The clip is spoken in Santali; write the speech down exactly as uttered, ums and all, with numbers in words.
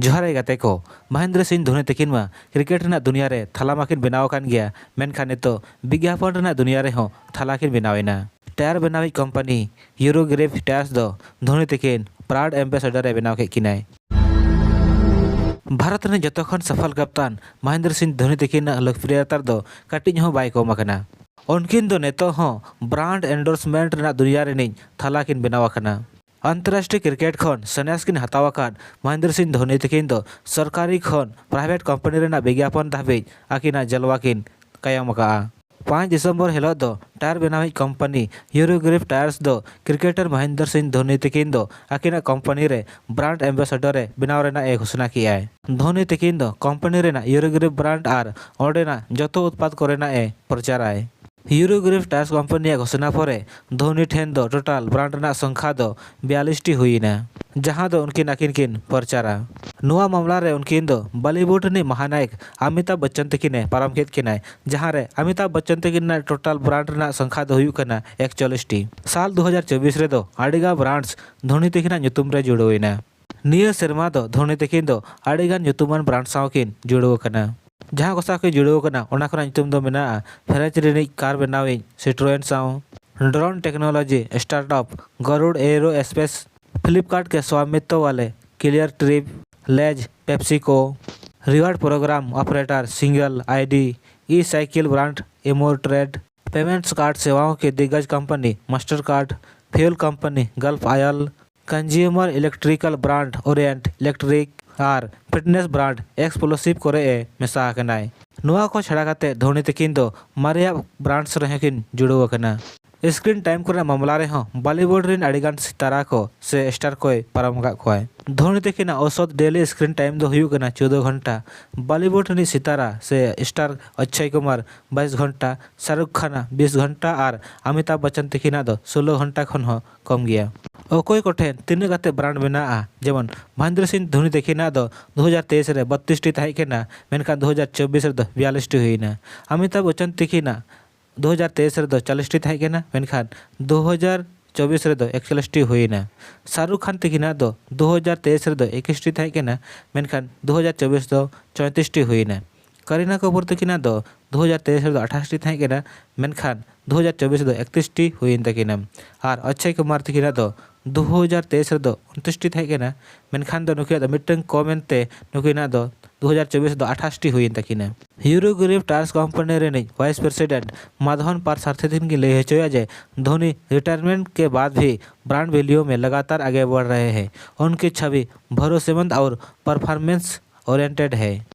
ᱡᱚᱦᱟᱨ ᱜᱮ ᱜᱟᱛᱮ ᱠᱚ᱾ ᱢᱚᱦᱮᱱᱫᱨᱚ ᱥᱤᱝ ᱫᱷᱳᱱᱤ ᱛᱟᱹᱠᱤᱱ ᱢᱟ ᱠᱨᱤᱠᱮᱴ ᱨᱮᱱᱟᱜ ᱫᱩᱱᱤᱭᱟ ᱨᱮ ᱛᱟᱞᱟ ᱢᱟᱠᱤᱱ ᱵᱮᱱᱟᱣ ᱟᱠᱟᱱ ᱜᱮᱭᱟ, ᱢᱮᱱᱠᱷᱟᱱ ᱱᱤᱛᱚᱜ ᱵᱤᱜᱽᱜᱟᱯᱚᱱ ᱨᱮᱱᱟᱜ ᱫᱩᱱᱤᱭᱟ ᱨᱮᱦᱚᱸ ᱛᱟᱞᱟ ᱠᱤᱱ ᱵᱮᱱᱟᱣ ᱮᱱᱟ᱾ ᱴᱟᱭᱟᱨ ᱵᱮᱱᱟᱣᱤᱡ ᱠᱳᱢᱯᱟᱱᱤ ᱭᱩᱨᱳᱜᱨᱤᱯᱷ ᱴᱟᱭᱟᱨᱥ ᱫᱚ ᱫᱷᱳᱱᱤ ᱛᱟᱹᱠᱤᱱ ᱵᱨᱟᱱᱰ ᱮᱢᱵᱮᱥᱮᱰᱚᱨ ᱮ ᱵᱮᱱᱟᱣ ᱠᱮᱫ ᱠᱤᱱᱟᱭ᱾ ᱵᱷᱟᱨᱚᱛ ᱨᱮᱱ ᱡᱚᱛᱚ ᱠᱷᱚᱱ ᱥᱚᱯᱷᱚᱞ ᱠᱟᱯᱛᱟᱱ ᱢᱚᱦᱮᱱᱫᱨᱚ ᱥᱤᱝ ᱫᱷᱳᱱᱤ ᱛᱟᱹᱠᱤᱱᱟᱜ ᱞᱳᱠᱯᱨᱤᱭᱚᱛᱟ ᱫᱚ ᱠᱟᱹᱴᱤᱡ ᱦᱚᱸ ᱵᱟᱭ ᱠᱚᱢ ᱟᱠᱟᱱᱟ᱾ ᱩᱱᱠᱤᱱ ᱫᱚ ᱱᱤᱛᱚᱜ ᱦᱚᱸ ᱵᱨᱟᱱᱰ ᱮᱱᱰᱳᱨᱥᱢᱮᱱᱴ ᱨᱮᱱᱟᱜ ᱫᱩᱱᱤᱭᱟ ᱨᱤᱱᱤᱡ ᱛᱟᱞᱟ ᱠᱤᱱ ᱵᱮᱱᱟᱣ ᱟᱠᱟᱱᱟ᱾ ᱟᱱᱛᱚᱨᱨᱟᱥᱴᱨᱤᱭᱚ ᱠᱨᱤᱠᱮᱴ ᱠᱷᱚᱱ ᱥᱚᱱᱱᱭᱟᱥ ᱠᱤᱱ ᱦᱟᱛᱟᱣ ᱟᱠᱟᱫ ᱢᱚᱦᱮᱱᱫᱨᱚ ᱥᱤᱝ ᱫᱷᱳᱱᱤ ᱛᱟᱹᱠᱤᱱ ᱫᱚ ᱥᱚᱨᱠᱟᱨᱤ ᱠᱷᱚᱱ ᱯᱨᱟᱭᱵᱷᱮᱴ ᱠᱳᱢᱯᱟᱱᱤ ᱨᱮᱱᱟᱜ ᱵᱤᱜᱽᱜᱟᱯᱚᱱ ᱫᱷᱟᱹᱵᱤᱡ ᱟᱹᱠᱤᱱᱟᱜ ᱡᱟᱞᱣᱟ ᱠᱤᱱ ᱠᱟᱭᱚᱢ ᱟᱠᱟᱫᱼᱟ᱾ ᱯᱟᱸᱪ ᱰᱤᱥᱮᱢᱵᱚᱨ ᱦᱤᱞᱚᱜ ᱫᱚ ᱴᱟᱭᱟᱨ ᱵᱮᱱᱟᱣᱤᱡ ᱠᱳᱢᱯᱟᱱᱤ ᱭᱩᱨᱳᱜᱨᱤᱯᱷ ᱴᱟᱭᱟᱨᱥ ᱫᱚ ᱠᱨᱤᱠᱮᱴᱟᱨ ᱢᱚᱦᱮᱱᱫᱨᱚ ᱥᱤᱝ ᱫᱷᱳᱱᱤ ᱛᱟᱹᱠᱤᱱ ᱫᱚ ᱟᱹᱠᱤᱱᱟᱜ ᱠᱳᱢᱯᱟᱱᱤ ᱨᱮ ᱵᱨᱟᱱᱰ ᱮᱢᱵᱮᱥᱮᱰᱚᱨ ᱮ ᱵᱮᱱᱟᱣ ᱨᱮᱱᱟᱜ ᱮ ᱜᱷᱳᱥᱚᱱᱟ ᱠᱮᱫᱼᱟᱭ᱾ ᱫᱷᱳᱱᱤ ᱛᱟᱹᱠᱤᱱ ᱫᱚ ᱠᱳᱢᱯᱟᱱᱤ ᱨᱮᱱᱟᱜ ᱭᱩᱨᱳᱜᱨᱤᱯᱷ ᱵᱨᱟᱱᱰ ᱟᱨ ᱚᱸᱰᱮᱱᱟᱜ ᱡᱚᱛᱚ ᱩᱛᱯᱟᱫ ᱠᱚᱨᱮᱱᱟᱜ ᱮ ᱯᱨᱚᱪᱟᱨᱟᱭ᱾ ᱭᱩᱨᱳᱜᱨᱤᱯᱷ ᱴᱟᱭᱟᱨᱥ ᱠᱳᱢᱯᱟᱱᱤᱭᱟᱜ ᱜᱷᱳᱥᱚᱱᱟ ᱯᱚᱨᱮ ᱫᱷᱳᱱᱤ ᱴᱷᱮᱱ ᱫᱚ ᱴᱳᱴᱟᱞ ᱵᱨᱟᱱᱰ ᱨᱮᱱᱟᱜ ᱥᱚᱝᱠᱷᱟ ᱫᱚ ᱵᱤᱭᱟᱞᱤᱥ ᱴᱤ ᱦᱩᱭ ᱮᱱᱟ, ᱡᱟᱦᱟᱸ ᱫᱚ ᱩᱱᱠᱤᱱ ᱟᱹᱠᱤᱱ ᱠᱤᱱ ᱯᱨᱚᱪᱟᱨᱟ᱾ ᱱᱚᱣᱟ ᱢᱟᱢᱞᱟ ᱨᱮ ᱩᱱᱠᱤᱱ ᱫᱚ ᱵᱚᱞᱤᱣᱩᱰ ᱨᱤᱱᱤᱡ ᱢᱟᱦᱟᱱᱟᱭᱚᱠ ᱚᱢᱤᱛᱟᱵᱷ ᱵᱚᱪᱪᱚᱱ ᱛᱟᱹᱠᱤᱱᱮ ᱯᱟᱨᱚᱢ ᱠᱮᱫ ᱠᱤᱱᱟᱭ, ᱡᱟᱦᱟᱸ ᱨᱮ ᱚᱢᱤᱛᱟᱵᱷ ᱵᱚᱪᱪᱚᱱ ᱛᱟᱹᱠᱤᱱ ᱨᱮᱱᱟᱜ ᱴᱳᱴᱟᱞ ᱵᱨᱟᱱᱰ ᱨᱮᱱᱟᱜ ᱥᱚᱝᱠᱷᱟ ᱫᱚ ᱦᱩᱭᱩᱜ ᱠᱟᱱᱟ ᱮᱠᱪᱚᱞᱞᱤᱥ ᱴᱤ᱾ ᱥᱟᱞ ᱫᱩ ᱦᱟᱡᱟᱨ ᱪᱚᱵᱵᱤᱥ ᱨᱮᱫᱚ ᱟᱹᱰᱤᱜᱟᱱ ᱵᱨᱟᱱᱰᱥ ᱫᱷᱳᱱᱤ ᱛᱟᱹᱠᱤᱱᱟᱜ ᱧᱩᱛᱩᱢ ᱨᱮ ᱡᱩᱲᱟᱹᱣ ᱮᱱᱟ᱾ ᱱᱤᱭᱟᱹ ᱥᱮᱨᱢᱟ ᱫᱚ ᱫᱷᱳᱱᱤ ᱛᱟᱹᱠᱤᱱ ᱫᱚ ᱟᱹᱰᱤᱜᱟᱱ ᱧᱩᱛᱩᱢᱟᱱ ᱵᱨᱟᱱᱰ ᱥᱟᱶ ᱠᱤᱱ ᱡᱩᱲᱟᱹᱣ ᱟᱠᱟᱱᱟ᱾ ᱡᱟᱦᱟᱸ ᱠᱚ ᱥᱟᱶ ᱠᱤᱱ ᱡᱩᱲᱟᱹᱣ ᱟᱠᱟᱱᱟ, ᱚᱱᱟ ᱠᱚᱨᱮᱱᱟᱜ ᱧᱩᱛᱩᱢ ᱫᱚ ᱢᱮᱱᱟᱜᱼᱟ ᱯᱷᱨᱮᱧᱪ ᱨᱤᱱᱤᱡ ᱠᱟᱨ ᱵᱮᱱᱟᱣᱤᱡ ᱥᱤᱴᱨᱳᱭᱮᱱ ᱥᱟᱶ, drone technology startup Garuda aerospace, Flipkart ᱠᱮ ᱥᱣᱟᱢᱤᱛᱛᱚ ᱣᱟᱞᱮ Cleartrip, Lay's, PepsiCo, reward programme operator single ID, e cycle brand ᱮᱢᱳᱨ ᱴᱨᱮᱰ, ᱯᱮᱢᱮᱱᱴᱥ ᱠᱟᱨᱰ ᱥᱮᱣᱟओं ᱠᱮ ᱫᱤᱜᱜᱚᱡ company Mastercard, fuel company Gulf oil, consumer electrical brand Orient electric ᱟᱨ ᱯᱷᱤᱴᱱᱮᱥ ᱵᱨᱟᱱᱰ ᱮᱠᱥᱯᱞᱳᱥᱤᱵᱷ ᱠᱚᱨᱮ ᱮ ᱢᱮᱥᱟ ᱟᱠᱟᱱᱟᱭ᱾ ᱱᱚᱣᱟ ᱠᱚ ᱪᱷᱟᱲᱟ ᱠᱟᱛᱮ ᱫᱷᱳᱱᱤ ᱛᱟᱹᱠᱤᱱ ᱫᱚ ᱢᱟᱨᱮᱭᱟᱜ ᱵᱨᱟᱱᱰᱥ ᱨᱮᱦᱚᱸ ᱠᱤᱱ ᱡᱩᱲᱟᱹᱣ ᱟᱠᱟᱱᱟ᱾ ᱥᱠᱨᱤᱱ ᱴᱟᱭᱤᱢ ᱠᱚᱨᱮᱱᱟᱜ ᱢᱟᱢᱞᱟ ᱨᱮᱦᱚᱸ ᱵᱚᱞᱤᱣᱩᱰ ᱨᱮᱱ ᱟᱹᱰᱤᱜᱟᱱ ᱥᱤᱛᱟᱨᱟ ᱠᱚ ᱥᱮ ᱥᱴᱟᱨ ᱠᱚᱭ ᱯᱟᱨᱚᱢ ᱟᱠᱟᱫ ᱠᱚᱣᱟᱭ᱾ ᱫᱷᱳᱱᱤ ᱛᱟᱹᱠᱤᱱᱟᱜ ᱚᱣᱥᱚᱛ ᱰᱮᱞᱤ ᱥᱠᱨᱤᱱ ᱴᱟᱭᱤᱢ ᱫᱚ ᱦᱩᱭᱩᱜ ᱠᱟᱱᱟ ᱪᱳᱫᱽᱫᱳ ᱜᱷᱚᱱᱴᱟ᱾ ᱵᱚᱞᱤᱣᱩᱰ ᱨᱤᱱᱤᱡ ᱥᱤᱛᱟᱨᱟ ᱥᱮ ᱥᱴᱟᱨ ᱚᱠᱥᱚᱭ ᱠᱩᱢᱟᱨ ᱵᱟᱭᱤᱥ ᱜᱷᱚᱱᱴᱟ, ᱥᱟᱦᱨᱩᱠᱷ ᱠᱷᱟᱱᱟᱜ ᱵᱤᱥ ᱜᱷᱚᱱᱴᱟ ᱟᱨ ᱚᱢᱤᱛᱟᱵᱷ ᱵᱚᱪᱪᱚᱱ ᱛᱟᱹᱠᱤᱱᱟᱜ ᱫᱚ ᱥᱳᱞᱳ ᱜᱷᱚᱱᱴᱟ ᱠᱷᱚᱱ ᱦᱚᱸ ᱠᱚᱢ ᱜᱮᱭᱟ᱾ ᱚᱠᱚᱭ ᱠᱚᱴᱷᱮᱱ ᱛᱤᱱᱟᱹᱜ ᱠᱟᱛᱮ ᱵᱨᱟᱱᱰ ᱢᱮᱱᱟᱜᱼᱟ? ᱡᱮᱢᱚᱱ ᱢᱚᱦᱮᱱᱫᱨᱚ ᱥᱤᱝ ᱫᱷᱳᱱᱤ ᱛᱟᱹᱠᱤᱱᱟᱜ ᱫᱚ ᱫᱩ ᱦᱟᱡᱟᱨ ᱛᱮᱭᱤᱥ ᱨᱮ ᱵᱚᱛᱛᱨᱤᱥ ᱴᱤ ᱛᱟᱦᱮᱸ ᱠᱟᱱᱟ, ᱢᱮᱱᱠᱷᱟᱱ ᱫᱩ ᱦᱟᱡᱟᱨ ᱪᱚᱵᱵᱤᱥ ᱨᱮᱫᱚ ᱵᱤᱭᱟᱞᱤᱥ ᱴᱤ ᱦᱩᱭᱮᱱᱟ᱾ ᱚᱢᱤᱛᱟᱵᱷ ᱵᱚᱪᱪᱚᱱ ᱛᱟᱹᱠᱤᱱᱟᱜ ᱫᱩ ᱦᱟᱡᱟᱨ ᱛᱮᱭᱤᱥ ᱨᱮᱫᱚ ᱪᱚᱞᱞᱤᱥ ᱴᱤ ᱛᱟᱦᱮᱸ ᱠᱟᱱᱟ, ᱢᱮᱱᱠᱷᱟᱱ ᱫᱩ ᱦᱟᱡᱟᱨ ᱪᱚᱵᱵᱤᱥ ᱨᱮᱫᱚ ᱮᱠᱪᱚᱞᱞᱤᱥ ᱴᱤ ᱦᱩᱭᱮᱱᱟ᱾ ᱥᱟᱦᱨᱩᱠᱷ ᱠᱷᱟᱱ ᱛᱟᱹᱠᱤᱱᱟᱜ ᱫᱚ ᱫᱩ ᱦᱟᱡᱟᱨ ᱛᱮᱭᱤᱥ ᱨᱮᱫᱚ ᱮᱠᱩᱥ ᱴᱤ ᱛᱟᱦᱮᱸ ᱠᱟᱱᱟ, ᱢᱮᱱᱠᱷᱟᱱ ᱫᱩ ᱦᱟᱡᱟᱨ ᱪᱚᱵᱵᱤᱥ ᱫᱚ ᱪᱚᱭᱛᱨᱤᱥ ᱴᱤ ᱦᱩᱭᱮᱱᱟ᱾ ᱠᱟᱨᱤᱱᱟ ᱠᱟᱯᱩᱨ ᱛᱟᱹᱠᱤᱱᱟᱜ ᱫᱚ ᱫᱩ ᱦᱟᱡᱟᱨ ᱛᱮᱭᱤᱥ ᱨᱮᱫᱚ ᱟᱴᱷᱟᱥ ᱴᱤ ᱛᱟᱦᱮᱸ ᱠᱟᱱᱟ, ᱢᱮᱱᱠᱷᱟᱱ ᱫᱩ ᱦᱟᱡᱟᱨ ᱪᱚᱵᱵᱤᱥ ᱨᱮᱫᱚ ᱮᱠᱛᱨᱤᱥ ᱴᱤ ᱦᱩᱭᱮᱱ ᱛᱟᱹᱠᱤᱱᱟ᱾ ᱟᱨ ᱚᱠᱥᱚᱭ ᱠᱩᱢᱟᱨ ᱛᱟᱹᱠᱤᱱᱟᱜ ᱫᱚ ᱫᱩ ᱦᱟᱡᱟᱨ ᱛᱮᱭᱤᱥ ᱨᱮᱫᱚ ᱩᱱᱛᱨᱤᱥ ᱴᱤ ᱛᱟᱦᱮᱸ ᱠᱟᱱᱟ, ᱢᱮᱱᱠᱷᱟᱱ ᱫᱚ ᱱᱩᱠᱤᱱᱟᱜ ᱫᱚ ᱢᱤᱫᱴᱟᱝ ᱠᱚᱢ ᱮᱱᱛᱮ ᱱᱩᱠᱤᱱᱟᱜ ᱫᱚ ᱫᱩ ᱦᱟᱡᱟᱨ ᱪᱚᱵᱵᱤᱥ ᱨᱮᱫᱚ ᱟᱴᱷᱟᱥ ᱴᱤ ᱦᱩᱭᱮᱱ ᱛᱟᱹᱠᱤᱱᱟ᱾ ᱤᱭᱩᱨᱳ ᱜᱨᱤᱯ ᱴᱟᱭᱟᱨᱥ ᱠᱳᱢᱯᱟᱱᱤ ᱨᱤᱱᱤᱡ ᱣᱟᱭᱤᱥ ᱯᱨᱮᱥᱤᱰᱮᱱᱴ ᱢᱟᱫᱷᱚᱱ ᱯᱟᱨᱥᱟᱨᱛᱷᱤ ᱛᱟᱹᱠᱤᱱ ᱠᱤᱱ ᱞᱟᱹᱭ ᱦᱚᱪᱚᱭᱟ ᱡᱮ ᱫᱷᱳᱱᱤ रिटायरमेंट के बाद भी ब्रांड वैल्यू में लगातार आगे बढ़ रहे हैं। उनकी छवि भरोसेमंद और परफॉर्मेंस ओरिएंटेड है।